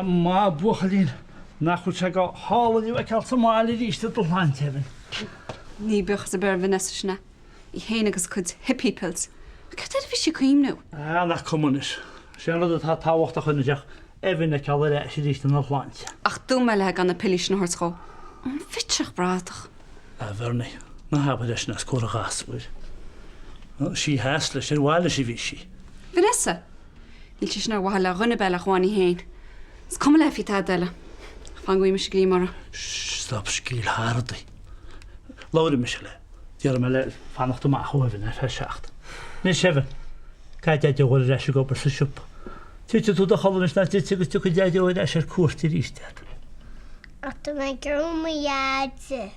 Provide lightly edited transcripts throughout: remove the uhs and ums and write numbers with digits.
Maith an buachaillín, nach bhfuil sé go hálainn thú a fheiceáil sa mbaile arís i do shláinte, Evan. Ní buíochas ar bith ar Vanessa sin é. Í féin agus a cuid hippie pills. Cad air a bhí sí ag cuimhniú? Ah, nach cuma anois. Is é an rud atá tábhachtach anois ach Evan a fheiceáil ar ais arís ina shláinte. Ach dúirt mé léi gan na pillí sin a thabhairt dhó. An bhitseach bradach. A Bhernie, ná habair é sin os comhair an ghasúir. Sí a sheas leis, ar mhaith leis a bhí sí. Vanessa! Níl sí sin ar mhaithe le dhuine ar bith eile ach amháin í féin. Is cuma léi faoi tada eile. Ach fan go bhfaighidh mise greim uirthi. Shh, stop scaoil thart í. Labhróidh mise léi. Déarfaidh mé léi fanacht amach ó Evan ar feadh seachtain. Anois, Evan, caithfidh Deaideo a dhul ar ais ag obair sa siopa. Titfidh tú i do chodladh anois ná titfidh agus tiocfaidh Deaideo ar ais ar cuairt arís ort. Ach tá mé ag iarraidh mo Dheaide.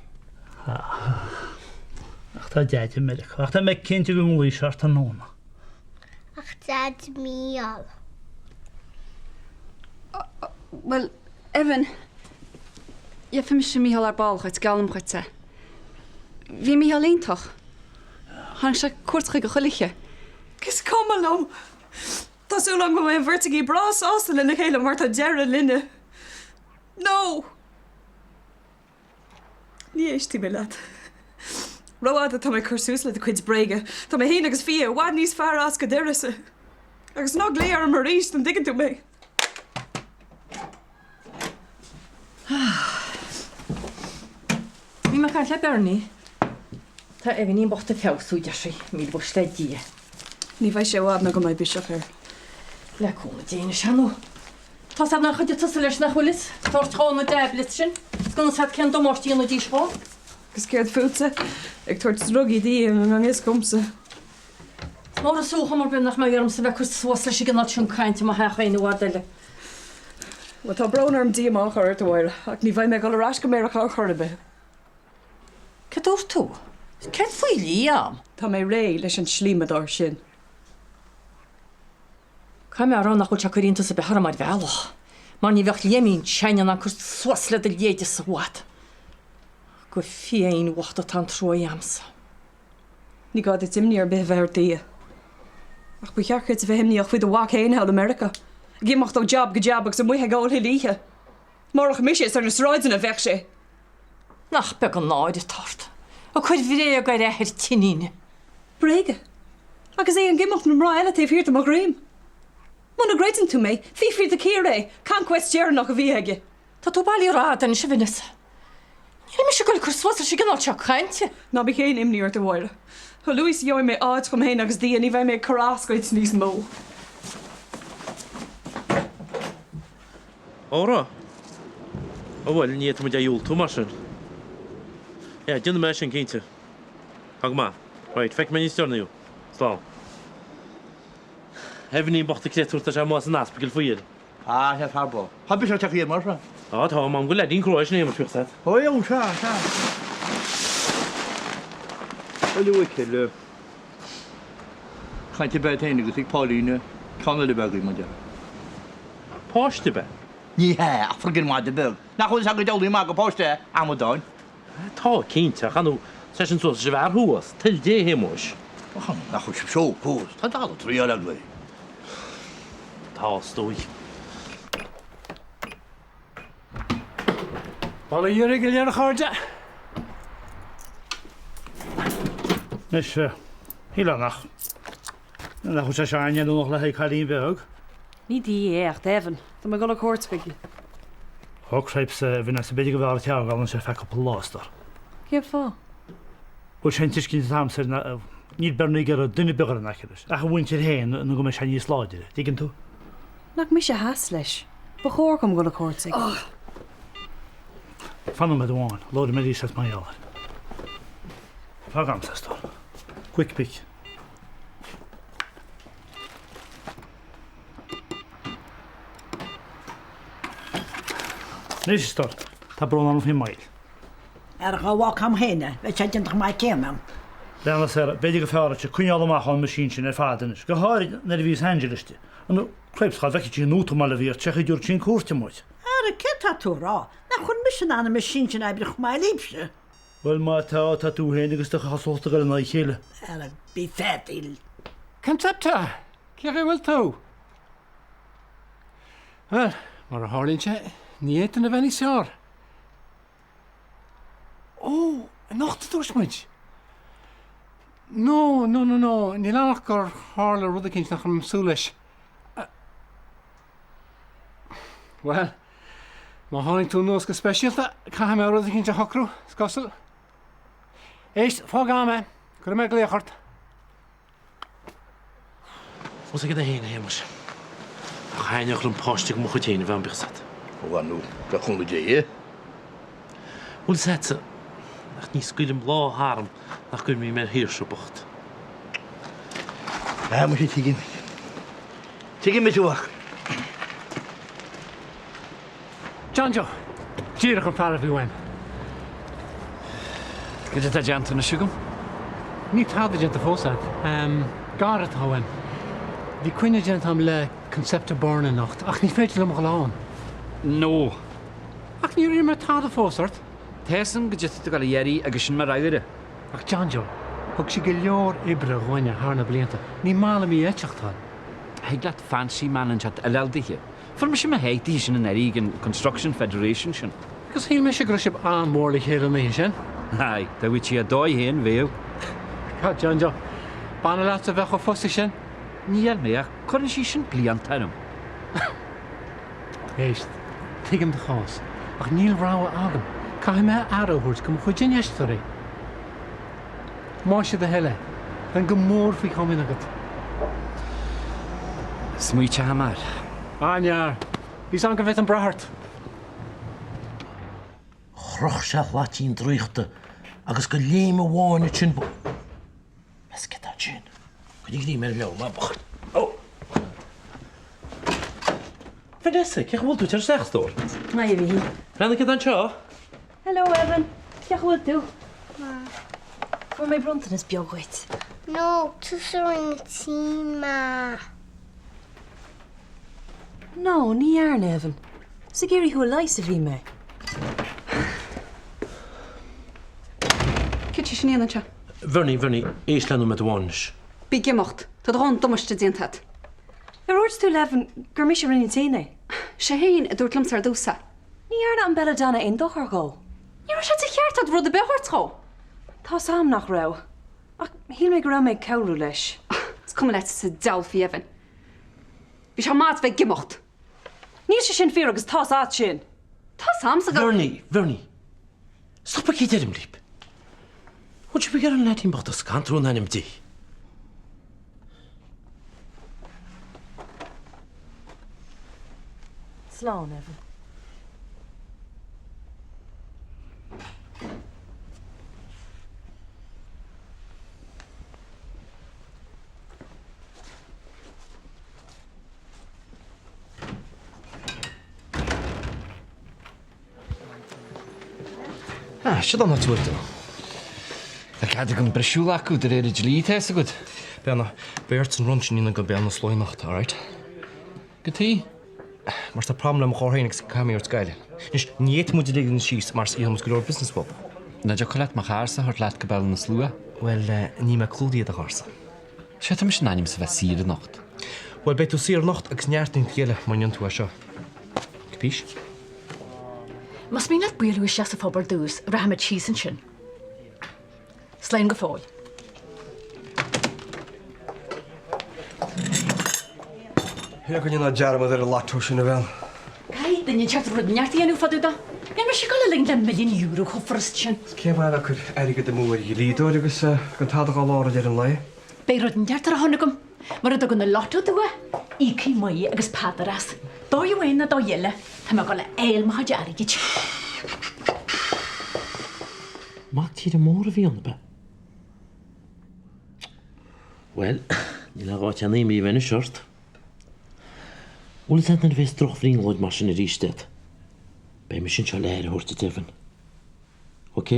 Ach tá Deaide i Meiriceá. Ach tá mé cinnte go nglaofaidh sé ort tráthnóna. Ach Deaid Mícheál. Bhuel, Evan, gheobhaidh mise Mícheál ar ball dhuit, geallaim dhuit é. Bhí Mícheál iontach. Tháinig sé cuairt chuige chuile oíche. Is cuma liom. Tá súil agam go mbeidh an bheirt agaibh breá sásta lena chéile mar tá deireadh linne. No! Ní éistfidh mé leat. Rófhada atá mé ag cur suas le do chuid bréaga. Tá mé féin agus Fia i bhfad níos fearr as go d'uireasa. Agus ná glaoigh orm arís, an dtuigeann tú mé? Bhí mé ag caint le Bernie. Tá Evanín bocht ag feabhsú, deir sí. Míle buíochas le Dia. Ní bheidh sé i bhfad nó go mbeidh biseach air. Le cúnamh Dé anois, ar ndóigh. Tá 's a'd nár chuidigh tusa leis nach bhfuil 'fhios, tabhairt dhó na tablets sin, is gan 'fhios a'd cén damáiste a dhéanfaidís dhó. Agus céard fútsa? Ag tabhairt drugaí di i ngan fhios dhomsa. Is mór is fiú dhom ar bith nach mbeidh ormsa bheith ag cur suas leis an gcineál sin cainte i mo theach féin i bhfad eile. Bhuel, tá brón orm díomá a chur ort, a Mháire, ach ní bheidh mé ag dul ar ais go Meiriceá ar chor ar bith. Cad dúirt tú? Céard faoi Liam? Tá mé réidh leis an slíomadóir sin. Caithfidh mé a rá nach bhfuil sé ag cur iontas ar bith orm ar bhealach, mar ní bheadh Liaimín Seáin in ann cur suas le do leithéidese i bhfad. Ach do Fia fhéin bhocht atá an trua a'msa. Ní gá duit imní ar bith a bheith ar Fhia. Ach ba cheart dhuit a bheith imníoch faoi do mhac fhéin thall i Meiriceá, ag imeacht ó jab go jab agus amuigh ag ól chuile oíche. Murach mise is ar na sráideanna a bheadh sé. Nach beag an náire atá ort, ag cur bhréag ar athair t'iníne. Bréaga? Agus é ag imeacht le mná eile taobh thiar de mo dhroim? Muna gcreideann tú mé, fiafraigh de Ciara é, concubine deireanach a bhí aige. Tá tú bailithe rófhada anois, a Vanessa. Níl mise ag goil ag cur suas leis an gcineál seo cainte. Ná bíodh aon imní ort, a Mháire. Chomh luath is a gheobhaidh mé áit dhom fhéin agus d'Fhia, ní bheidh mé ag cur as dhuit níos mó. Óra? Ó bhuel, ní fhéadfaidh muid é a dhiúltú mar sin. Yeah, déanfaidh mé é sin, cinnte. Tá go maith. Right, feicfidh mé níos deireanaí thú. Slán. Eibhnín bocht ag créatúr, tá sé amuigh as an ospidéal faoi dheireadh. Ah, sea, fear bocht. Tá biseach teach iar mar seo. Tá, tá, m'am go leidín crua é sin a Shéamais, bíodh 's a'd. Ó, ó, sea, sea. Bhuel, a bhuachaill, caint ab ea féin agus ag Pauline, ceann eile a bheith agaibh, mar a déarfá. Páiste ab ea? Ní hea, ach friggin mada beag. Nach bhfuil 'fhios agat gur diabhlaí maith go páiste é, amadáin. Tá, cinnte, ach ar ndóigh, tá seisean suas leis an bhfear thuas, toil Dé, a Shéamuis. Ach ar ndóigh, nach bhfuil sibh seo fós, tá dalladh triail agaibh. Tá, is dóigh. Bail ó Dhia oraibh go léir a chairde. Anois, shílfeá nach, nach bhfuil sé seo an-fheiliúnach le haghaidh cailín beag. Ní di é ach d'Evan. Tá mé ag dul ar cuairt chuige. Ó, cripes, a Vanessa, b'fhéidir go mb'fhearr duit é a fhágáil anseo ar feadh cúpla lá, a stór. Cén fáth? Bhuel, sé an tuiscint atá a'msa air ná níl Bernie ag iarraidh duine ar bith a chur in aice leis, ach a mhuintir féin nó go mbeidh sé níos láidre, dtuigeann tú? Nach mise a sheas leis. Ba chóir dhom dhul ar cuairt chuige. Fan nóiméad amháin, labhróidh mé arís leat mar gheall air. Fág a'msa, a stór. Quick pick. Anois, a stór, tá brón orm faoin moill. Ar dhá bhfágfá a'm féin é, bheadh sé déanta chomh maith céanna a'm. Lean Sarah, b'fhéidir gur fearr duit coinneáil amach ón machine sin ar fad anois, go háirid nuair a bhíos Angela istigh. An cripes, dhá bhfeicfeadh sí an útamáil a bhí ort, sé chaoi a dtabharfadh sí an cuairt muid. Ara, céard tá tú a rá? Nach bhfuil mise in ann an machine sin a oibriú chomh maith libhse? Bhuel, má tá, tá tú féin agus do chosúlacht ag dul in aghaidh a chéile. Ara, bí feadaíl. Concepta! Cé chaoi bhfuil tú? Bhuel, Mar a tharlaíonn sé, ní fhéadfainn a bheith níos fearr. Ó, anocht a dúirt muid! No, no, no, no, níl ann ach gur tharla rud eicínt nach raibh mé ag súil leis. Bhuel, má tháinig tú anuas go speisialta, caithfidh mé rud eicínt a shocrú, is cosúil. Éist, fág a'm é, cuirfidh mé glaoch ort. Fós aige do fhéin, a Shéamais. Ach thaitneodh liom páiste de mo chuid fhéin a bheith a'm, bíodh 's a'd. Ó, ar ndú, le cúnamh Dé. Bhfuil 's a'dsa, ach ní scaoilim lá tharam nach gcuimhním ar Shaoirse bocht. Ah, muise, tuigim. Tuigim a mhac. John Joe, díreach an fear a bhí uaim. Cad é atá déanta anois agam? Níl tada déanta fós a'd. Gar atá uaim. Bhí coinne déanta a'm le Concepta Byrne anocht, ach ní féidir liom a dhul ann. No. Ach níor iarr mé tada fós ort. Tá 'fhios a'm goidé atá tú ag dul a iarraidh agus sin mo rogha. Ach John Joe, thug sí go leor oibre dhúinne thar na blianta. Ní maith liom í a eiteachtáil. Thig leat fancy man inteacht a fháil dithe. Fuair mise mo sháith dithe sin anuraidh ag an Construction Federation sin. Agus shíl mise go raibh sibh an-mhór le chéile an oíche sin. Aye, dá bhfaightí a dóigh féin, bheadh. God, John Joe, b'annamh leatsa a bheith chomh fussy sin. Níl mé, ach cuireann sí sin blianta orm. Éist, tuigim do chás, ach níl rogha agam, caithfidh mé aire a thabhairt do mo chuid infheisteoirí. Más é do thoil é, bheinn go mór faoi chomaoin agat. Smaointeoidh mé air. An-fhear. Bhí 's a'm go bhféadfainn brath ort. Chroch sé a shlaitín draíochta agus de léim amháin ansin ba. Meas céard atá ansin? Coinnigh greim ar an leabhar, maith buachaill. Ó! Vanessa, cén chaoi a bhfuil tú? Tar isteach, a stór. Haigh, a Mhíchíl. Breathnaigh cé atá anseo. Hello, Evan. Cén chaoi a bhfuil tú? Maith. Fuair mé bronntanas beag dhuit. No, tusa a rinne an tine, Ma. No, ní dhearna, Evan. Is ag iarraidh thú a leigheas a bhí mé. Cad tá sin a dhéanamh anseo? Vernie, Vernie, éist le nóiméad amháin anois. Bí ag imeacht. Tá do dhóthain damáiste déanta agat. Ar dhúirt tú le Evan gur mise a rinne an tine? Sé féin a dúirt liomsa ar dtús é. Ní dhearna an belladonna aon dochar dhó. Ní raibh sé de cheart agat rud ar bith a thabhairt dhó. Tá's a'm nach raibh. Ach shíl mé go raibh mé ag cabhrú leis. Is cuma leat sa diabhal faoi Evan. Bhí sé maith duit bheith ag imeacht. Níl sé sin fíor agus tá's a'd sin. Tá's a'msa go. Vernie, Vernie. Stopaigí deirim libh. Bhfuil sibh ag iarraidh an leaidín bocht a scanrú in ainm Dé? Slán, Evan. Ah, siod an áit a bhfuil tú. Tá cead agam briseadh a ghlacadh de réir an dlí, tá fhios agat. Beanna, beidh ort an run sin a dhéanamh go Béal na Slua anocht, alright? Cad chuige? Mar tá problem le mo charr féin agus caithfidh mé ort gaile. Anois, ní fhéadfaidh muid a ligean síos mar íosfaidh muid go leor business uathu. An dtiocfadh leat mo charr-sa a thabhairt leat go Béal na Slua? Bhuel, níl mé clúdaithe i do charr-sa. Sea, tá mise in ainm is a bheith saor anocht. Bhuel, beidh tú saor anocht agus neart oícheanta eile má dhéanann tú é seo. Capiche? Más mian leat bualadh isteach sa phub ar dtús, rachaimid síos ansin. Slán go fóill. Féach go ndéanfá dearmad ar an lotto sin, a bhean. Caithfidh duine inteacht rud inteacht a dhéanamh fá dtaobh de. Níl mise ag dul a ligint le milliún euro chomh furast sin. Is cén mhaith a bheith ag cur airgead amú ar dhlíodóir agus gan tada dhá lorg ar deireadh an lae? Beidh rud inteacht ar a shon agam. Mura dtugann an lotto dua, íocfaidh Maí agus Peadar as. Dóigh amháin nó dóigh eile, tá mé ag dul a fháil mo chuid airgid. Mac tíre mór a bhí ann, ab ea? Bhuel, níl aon áit aon imní a bheith anois ort. Bhfuil fhios agat nuair a bhéas drochbhrionglóid mar sin arís agat, beidh mise anseo le aire a thabhairt duit, Evan. Ok?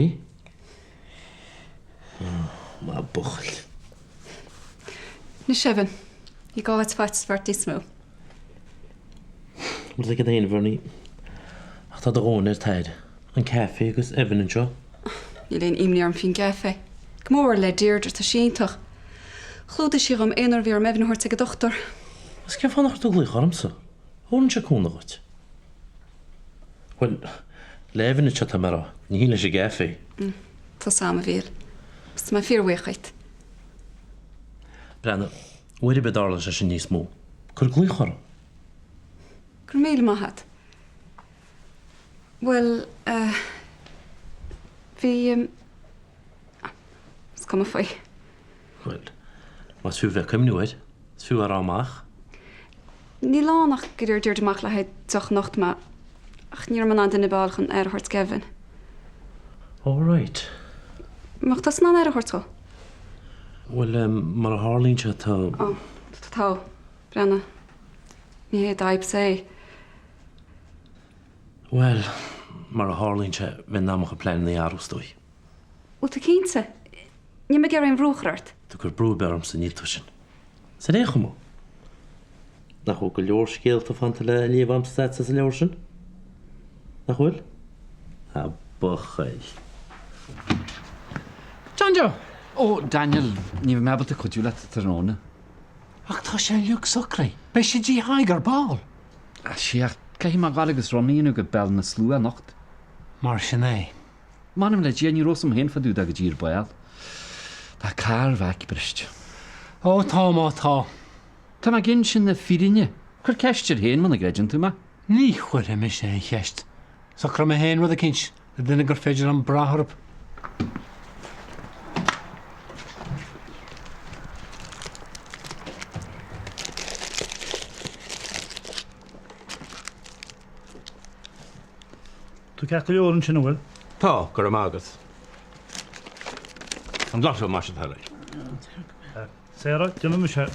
Maith buachaill. Anois Evan, ní gá duit faitíos a bheith ort níos mó. Bhfuil fhios agat fhéin, a Bhernie, ach tá do dhóthain ar t'aire. An caife agus Evan anseo. Níl aon imní orm faoin gcaife. Go mór le Deirdre, tá sí iontach. Chlúdaigh sí dhom aon uair a bhí orm Evan a thabhairt ag an dochtúir. Agus cén fáth nach raibh tú ag glaoch ormsa? Thabharfainnse cúnamh dhuit. Bhuel, le Evan anseo tá mé a rá, ní hin leis an gcaife. Tá 's a'm, a Mhíchíl. Agus tá mé fíorbhuíoch dhuit. Breathnaigh, uair ar bith a dtarlaíonn sé sin níos mó, cuir glaoch orm. Go raibh míle maith a't. Bhuel, eh, bhí, is cuma faoi. Bhuel, más fiú bheith ag cuimhniú air, is fiú a rá amach. Níl ann ach gur iarr Deirdre amach le haghaidh deoch anocht mé, ach ní raibh mé in ann duine ar bith a fháil chun aire a thabhairt d'Evan. All right. Mbeadh tusa in ann aire a thabhairt dó? Bhuel, mar a tharlaíonn sé, tá. Ó, tá. Breathnaigh, ní hé d'fhadhbsa é. Bhuel, mar a tharlaíonn sé, bheinn in ann mo chuid pleananna a athrú, is dóigh. Bhfuil tú cinnte? Níl mé ag iarraidh aon bhrú a chur ort. Tá tú ag cur brú ar bith ormsa, níl tú sin. Is ar aon chuma, nach bhfuil go leor scéalta fanta le léamh a'msa is a'dsa sa leabhar sin? Nach bhfuil? A buachaill. John Joe! Ó, Daniel, ní bheidh mé ábalta cuidiú leat tráthnóna. Ach tá sé uilig socraithe. Beidh sé de dhíth ar ball. Ah, sea, ach caithfidh mé gabháil agus run a dhéanamh go Béal na Slua anocht. Mar sin é. M'anam le Dia, ní raibh 'fhios a'm féin fá dtaobh de go dtí ar ball. Tá carr Mheaic briste. Ó, tá má tá. Tá mé ag insint na fírinne. Cuir ceist air féin muna gcreideann tú mé. Ní chuirfidh mise aon cheist. Socróidh mé féin rud eicínt le duine gur féidir liom brath orthu. Tá ceart go leor ansin, an bhfuil? Tá, go raibh maith agat. An glasfaidh mar sin é? Sarah, déanfaidh mise.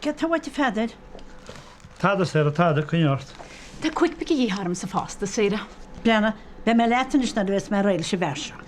Céard tá uait a Pheadair? Tada, Sarah, tada, coinnigh ort. Tá quick pick a dhíth ormsa fosta, Sarah. Breathnaigh, beidh mé leat anois nuair a bheas mé réidh leis an bhfear seo.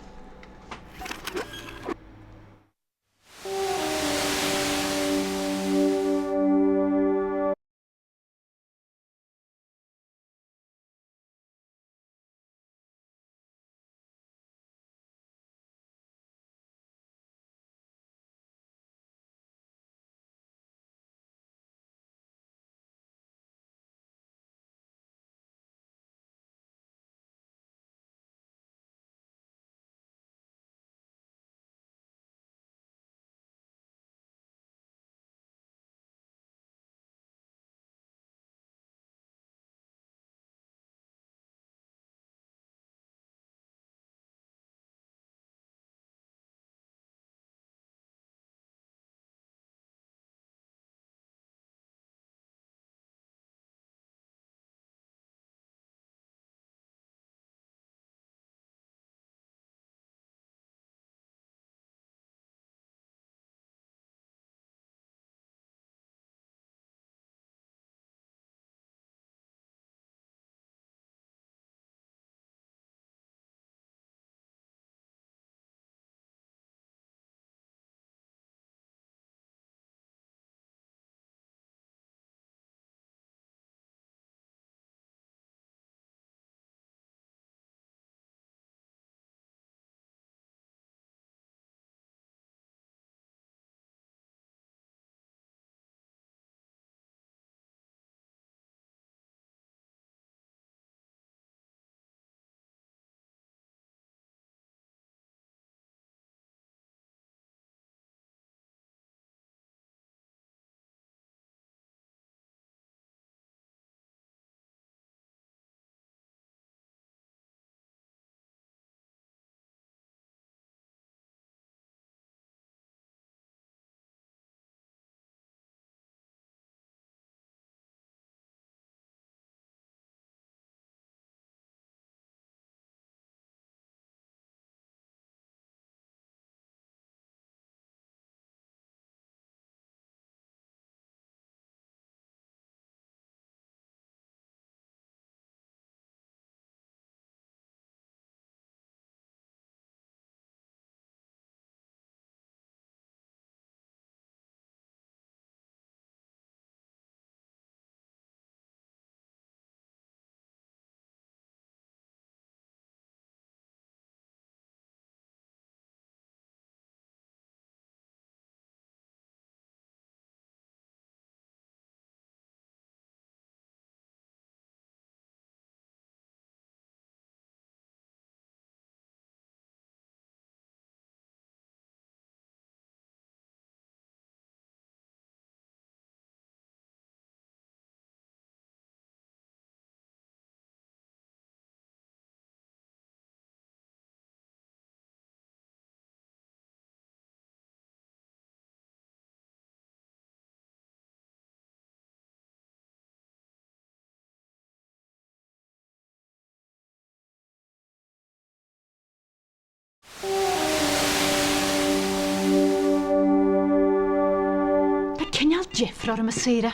Cineál deifre orm, a Sarah.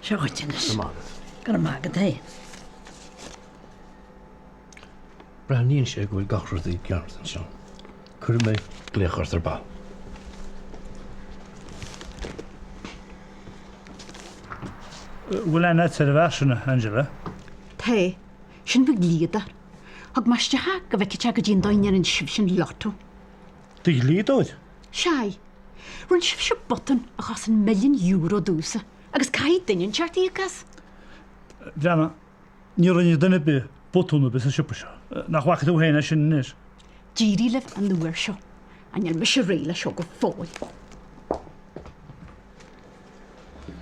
Seo dhuit anois. Go raibh maith agat. Go raibh maith agat fhéin. Breathnaíonn sé go bhfuil gach rud i gceart anseo. Cuirfidh mé glaoch ort ar ball. Bhfuil aithne agat ar an bhfear sin, a Angela? Tá. Sin mo dhlíodóir. Thug mé isteach é go bhfeicfeadh sé goidé an dóigh a ndéanann sibhse an lotto. Do dhlíodóir? Sea. Rinne sibhse botún a chosain milliún euro domhsa agus caithfidh duine inteacht íoc as. Bhreathnaigh, ní rinne duine ar bith botún ar bith sa siopa seo. Nach bhfaca tú féin é sin anois? D'éirigh libh an uair seo. Ach níl mise réidh leis seo go fóill.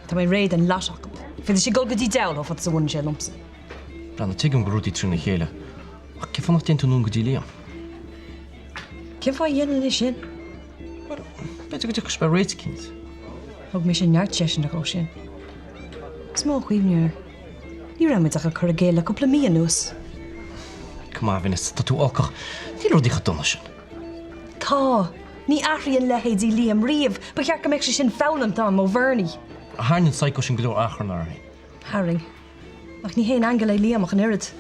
Tá mé réidh den lot acu. Féadfaidh siad dul go dtí diabhal chomh fada is a bhaineann sé liomsa. Breathnaigh, tuigim go bhfuil rudaí trína chéile, ach cén fáth nach dtéann tú anonn go dtí Liam? Cén fáth a dhéanfainn é sin? Bhuel, b'fhéidir go dtiocfadh sibh ar réiteach eicínt. Thug mise neart deiseanna dhó sin. Is mó cuimhne air. Ní raibh muid ach ag cur i gcéill le cúpla mí anuas. Come on, Vanessa, tá tú olcach. Níl rudaí chomh dona sin. Tá. Ní athraíonn leithéidí Liam riamh. Ba cheart go mbeadh sé sin foghlamtha agam ó Bhernie. Tharraing an psycho sin go leor achrann air féin. Tharraing. Ach ní haon aingeal é Liam ach an oiread.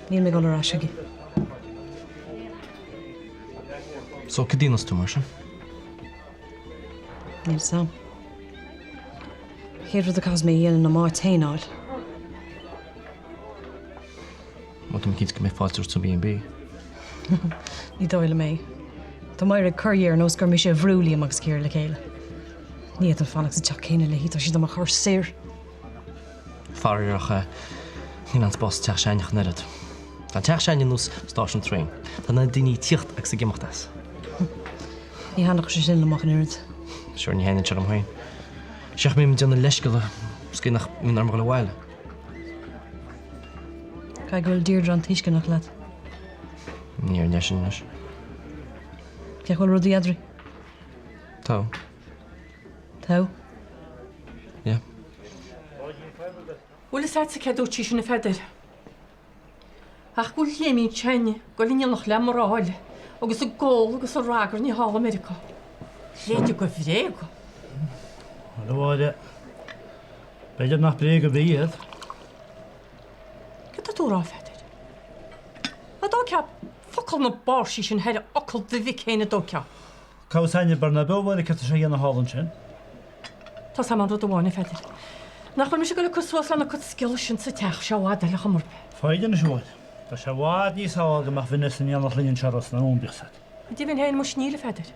Níl mé ag dul ar ais chuige. So, cad a dhéanfas tú mar sin? Níl a fhios a'm. Chéad rud a chaithfeas mé a dhéanamh ná m'áit féin a fháil. Bhuel, tá mé cinnte go mbeidh fáilte romhat sa B&B. Ní dóigh liom é. Tá Máire ag cur dhe ar nós gur mise a bhrú Liam agus Ciara le chéile. Ní fhéadfainn fanacht sa teach céanna léi, tá sí do mo chur soir. Faraor ach níl aon spás sa teach s'againne ach an oiread. Tá an teach s'againne ar nós stáisiún traein. Tá na daoine ag tíocht agus ag imeacht as. Ní thaitneodh sé sin liom ach an oiread. Sure, ní thaitníonn sé liom féin. Seachas go mbím ag déanamh leithscéala is go nach mbíonn orm a dhul abhaile. Caithfidh go bhfuil Deirdre an-tuisceanach leat. Ní ar leis anois. Cén chaoi a bhfuil rudaí eadraibh? Tá. Tá? Yeah. Bhfuil fhios a'dsa céard dúirt sí sin a Pheadair? Ach go bhfuil Liaimín s'againne ag dul in éineacht le mná eile agus ag ól agus ag ragairne thall i Meiriceá. Leithéide de bhréaga. Bhuel, a Mháire, b'fhéidir nach bréaga ar bith iad. Cad tá tú a rá, a Pheadair? An dtógfá focal na báirsí sin thar fhocal do mhic féin an dtógfá? Cá bhfios éinne Bernard Beo Mháire céard tá sé a dhéanamh thall ansin? Tá 's a'm rud amháin, a Pheadair. Nach bhfuil mise ag dul ag cur suas lena cuid scéala sin sa teach seo i bhfad eile chuma ar bith. Foighid anois, a Mháire. Tá sé i bhfad níos fearr go mbeadh Vanessa in éineacht linn anseo i Ros na Rún, bíodh 's a'd. Go deimhin féin muis níl, a Pheadair.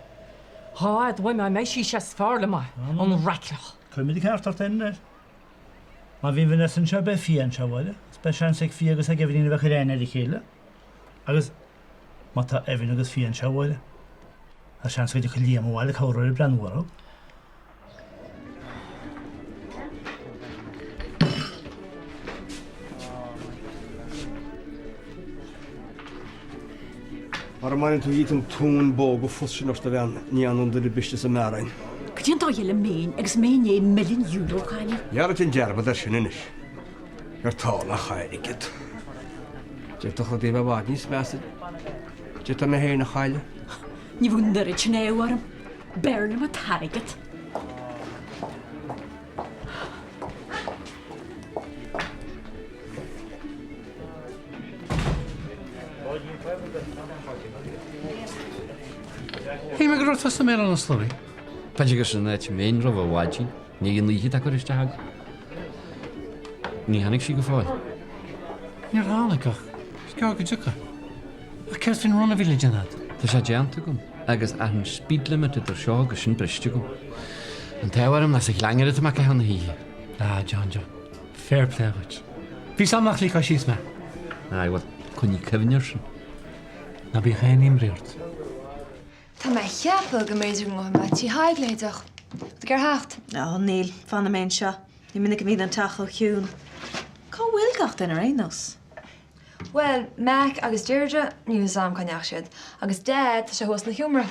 Dhá fhad uaim dá mbeidh sí, is fearr liom í, an raicleach. Cuirfimid an ceart ort féin anois. Má bhíonn Vanessa anseo beidh Fia anseo, a Mháire, agus beidh seans ag Fia agus ag Eibhlín a bheith ag cur aithne ar a chéile. Agus má tá Evan agus Fia anseo, a Mháire, tá seans go dtiocfaidh Liam abhaile cabhrú le breathnú orthu. Mara mbaineann tú dhíot an tóin bó go fus sin ort a bhean, ní fhanann duine ar bith istigh sa meárainn. Cad é an dóigh eile a mbeinn agus mé i ndiaidh milliún euro a chailleadh? Dhearna an dearmad air sin anois. Ar tá nach airgead. D'fhéadfadh rudaí a bheith i bhfad níos measa. D'fhéadfá mé féin a chailleadh. Ní bheadh an oiread sin ádh orm. B'fhearr liom an t-airgead. Shíl mé go raibh tusa i mBéal Átha na Sluaighe. B'fhéidir gur sin an áit a mbeinn roimh mhaidin, i ndiaidh an oíche atá curtha isteach agam. Ní tháinig sí go fóill. Níor tháinig ach is gearr go dtiocfaidh. Ach céard faoin run a bhí le déanamh agat? Tá sé déanta agam agus an speed limit idir seo agus sin briste agam. An t-ádh orm nach sa ghlainnir atá mé ag caitheamh na hoíche. Ah, John John. Fair play dhuit. Bhí 's a'm nach ligfeá síos mé. Aye, bhuel, coinnigh cuimhne air sin. Ná bíodh aon imní ort. Tá mé a cheapadh go mb'fhéidir go ngabhfaidh mé tí Thaidhg le deoch. Tú ag iarraidh theacht? Ó, níl. Fanfaidh mé anseo. Ní minic a bhíonn an teach chomh ciúin. Cá bhfuil gach duine ar aon nós? Bhuel, Mac agus Deirdre, níl fhios a'm cá ndeachaigh siad. Agus Dad, tá sé thuas ina sheomra.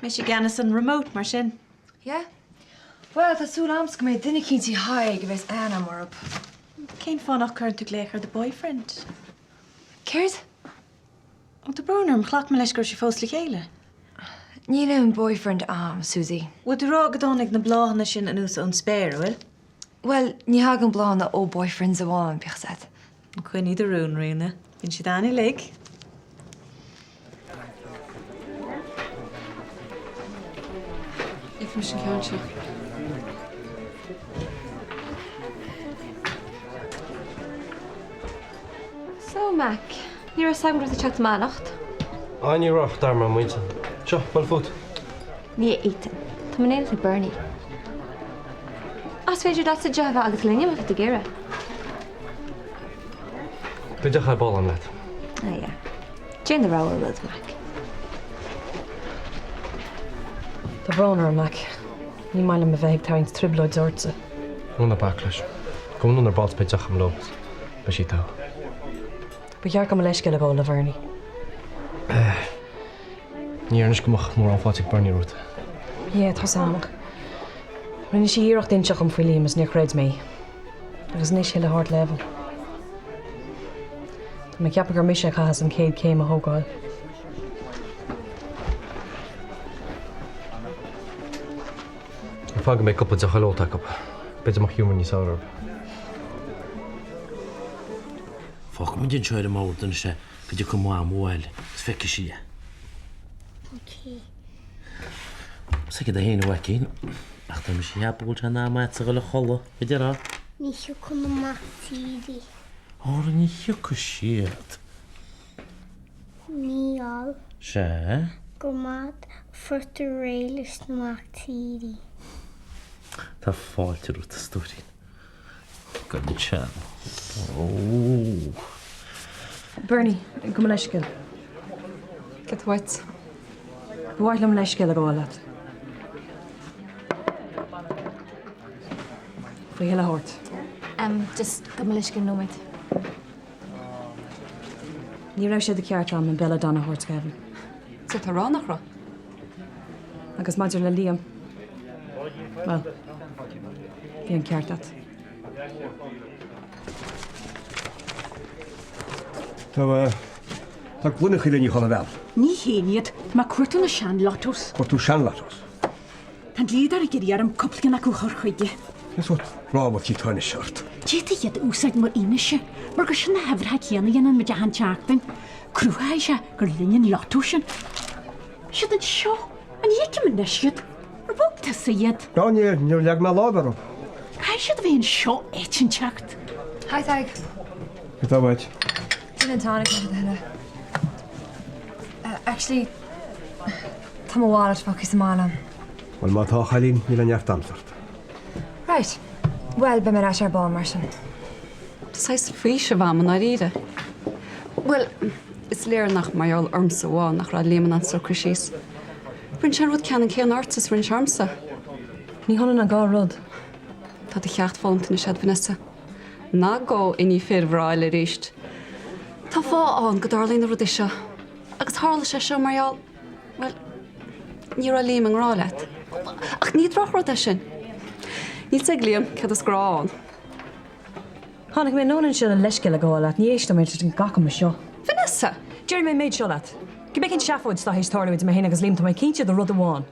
Mise i gceannas an remote, mar sin. Yeah. Bhuel, tá súil a'msa go mbeidh duine eicínt tí Thaidhg a bheas aithne a'm orthu. Cén fáth nach gcuireann tú glaoch ar do boyfriend? Céard? Ó, tá brón orm, ghlac mé leis go raibh sibh fós le chéile. Níl aon boyfriend a'm, Suzy. Bhfuil tú ag rá go dtáinig na bláthanna sin anuas ón spéir, an bhfuil? Bhuel, ní thagann bláthanna ó boyfriends amháin, bíodh 's a'd. Coinnigh do rún, Ríona. Bíonn siad a'inn uilig. Gheobhaidh mise an ceann seo. So, Mac, ní raibh 's agam go raibh tú ag teacht amach anocht. Á, ní raibh, dar mar muintir. Seo, buail fút. Ní fhéadfainn. Tá mé in éineacht le Bernie. Ach is féidir leatsa deoch a bheith agat linne má tá tú ag iarraidh. Beidh deoch ar ball agam leat. Ah, yeah. Déan do rogha rud, Mac. Tá brón orm, Mac. Ní maith liom a bheith ag tarraingt trioblóide ortsa. Ó, ná bac leis. Gabh anonn ar ball 's beidh deoch agam leo. Beidh sí togha. Ba cheart dom mo leithscéal a ghabháil le Bernie. Ní déarfainn anois go mbeadh mórán fáilte ag Bernie romhat. Yeah, tá 's a'm. Rinne sí iarracht inseacht dom faoi Liam is níor chreid mé í. Agus anois chuile shórt le Evan. Tá mé ag ceapadh gur mise a chaithfeas an chéad chéim a thógáil. Fan go mbeidh cúpla deoch eile ólta acu. B'fhéidir go mbeadh giúmar níos fearr orthu. Fágfaidh muid anseo ar an mbord anois é go dtiocfaidh Mam abhaile agus feicfidh sí é. Ok. Is aige do fhéin a mhaicín. Ach tá mise ag ceapadh go bhfuil sé in am a'dsa dhul a chodladh, a déarfá? Ní thiocfaidh na mac tíre. Óra ní thiocfaidh siad. Mícheál. Sea? Go maith fuair tú réidh leis na mac tíre. Tá fáilte romhat, a stóirín. Go deimhin. Ó. Bernie, gabh mo leithscéal. Cad uait? Ba mhaith liom leithscéal a ghabháil leat. Faoi chuile shórt. Just gabh mo leithscéal nóiméad. Ní raibh sé de cheart agam an belladonna a thabhairt do Evan. Is é tá rá nach raibh. Agus maidir le Liam, bhuel, bhí an ceart agat. Tá, tá gloine chuile ní chun a bhean. Ní hin iad, tá mé ag cuartú na sean-lottos. Cuartú sean-lottos? Tá an dlíodóir ag iarraidh orm cúpla ceann acu a chur chuige. Cén sórt rámhailtí atá anois ort? D'fhéadfaí iad a úsáid mar fhianaise, mar gur sin na huimhreacha céanna a dhéanann muid achan tseachtain. Cruthóidh sé gur linn an lotto sin. Siad anseo, ní fheicim anois iad. Ar bhog tusa iad? Ná níor, níor leag mé lámh orthu. Caithfidh siad a bheith anseo áit inteacht. Hi Tadhg. Cad tá uait? Gin and tonic le do thoil. Actually, tá mo wallet fágtha sa mbaile. Bhuel, má tá, a chailín, níl aon neart agamsa ort. Right. Bhuel, beidh mé ar ais ar ball mar sin. Saghas faoiseamh a'm i ndáiríre. Bhuel, is léir nach mar gheall ormsa amháin nach raibh Liam in ann socrú síos. Rinne sé an rud ceannann céanna ortsa is a rinne sé ormsa. Ní hionann an dhá rud. Tá do cheacht foghlamtha anois a'd, Vanessa. Ná gabh i ndiaidh fir bhreá eile arís. Tá fáth ann go dtarlaíonn na rudaí seo. Agus tharla sé seo mar gheall, bhuel, ní raibh Liam i ngrá leat. Ach ní drochrud é sin. Níl 's ag Liam céard is grá ann. Tháinig mé anonn anseo le leithscéal a ghabháil leat, ní éistfidh mé leis an gcac amuigh seo. Vanessa! Déarfaidh mé an méid seo leat. Cibé cén seafóid atá théis tarlú idir mé féin agus Liam, tá mé cinnte de rud amháin.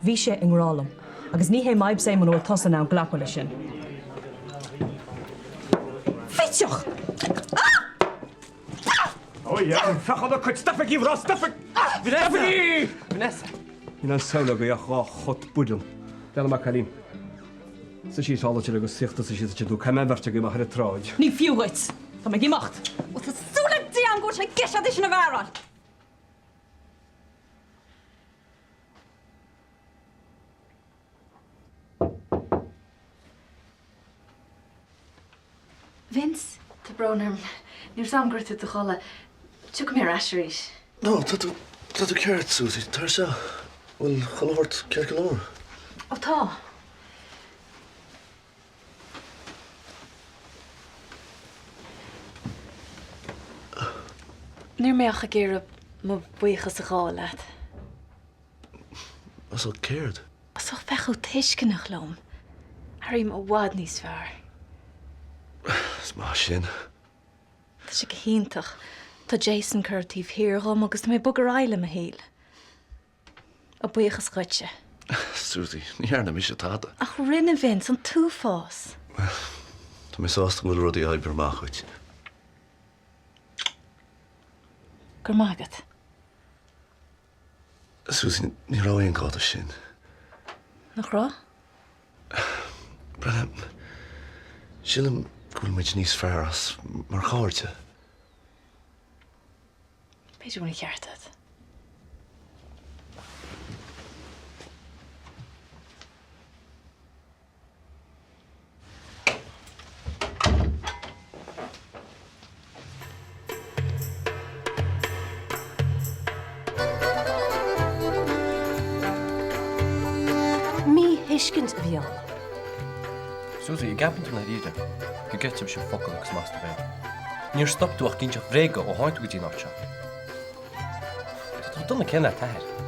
Bhí sé i ngrá liom. Agus ní hé m'fhadhbsa é muna bhfuil tusa in ann glacadh leis sin. Faiteach! Ó yeah, féach an cuid Stopaigí, mná, stopaigí! Stopaigí! Vanessa! Níl an saol agaibh ach dhá chut buidéal. Lean amach, cailín. Suigh síos thall ansin agus suífidh tusa síos ansin nó caithfidh mé an bheirt agaibh amach ar an tsráid. Ní fiú dhuit! Tá mé ag imeacht! Ó tá súil ag Dia agam go bhfuil sé i gceist agat é sin a mhearáil! Vince, tá brón orm. Ní raibh 's a'm go raibh tú i do chodladh. Tiocfaidh mé ar ais arís. No, tá tú, tá tú ceart, Suzy. Tar isteach. Bhfuil chuile shórt ceart go leor? Ó tá. Ní raibh mé ach ag iarraidh mo bhuíochas a ghabháil leat. As ucht céard? As ucht bheith chomh tuisceanach liom. Airím i bhfad níos fearr. Is maith sin. Tá sé go hiontach. Tá Jason curtha taobh thiar dhom agus tá mé ag bogadh ar aghaidh le mo shaol. A buíochas dhuitse. Susie, ní dhearna mise tada. Ach rinne Vince, an t-uafás. Bhuel, tá mé sásta go bhfuil rudaí ag oibriú amach dhuit. Go raibh maith agat. Susie, ní raibh aon ghá dó sin. Nach raibh? Breathnaigh, sílim go bhfuil muid níos fearr as mar chairde. B'fhéidir go bhfuil an ceart agat. Míthuiscint a bhí ann. Susie, an gceapann tú i ndáiríre go gcreidfimse focal a thiocfas amach as do bhéal? Níor stop tú ach ag inseacht bréaga ó tháinig tú go dtí an áit seo. Tá tú chomh dona céanna le t'athair.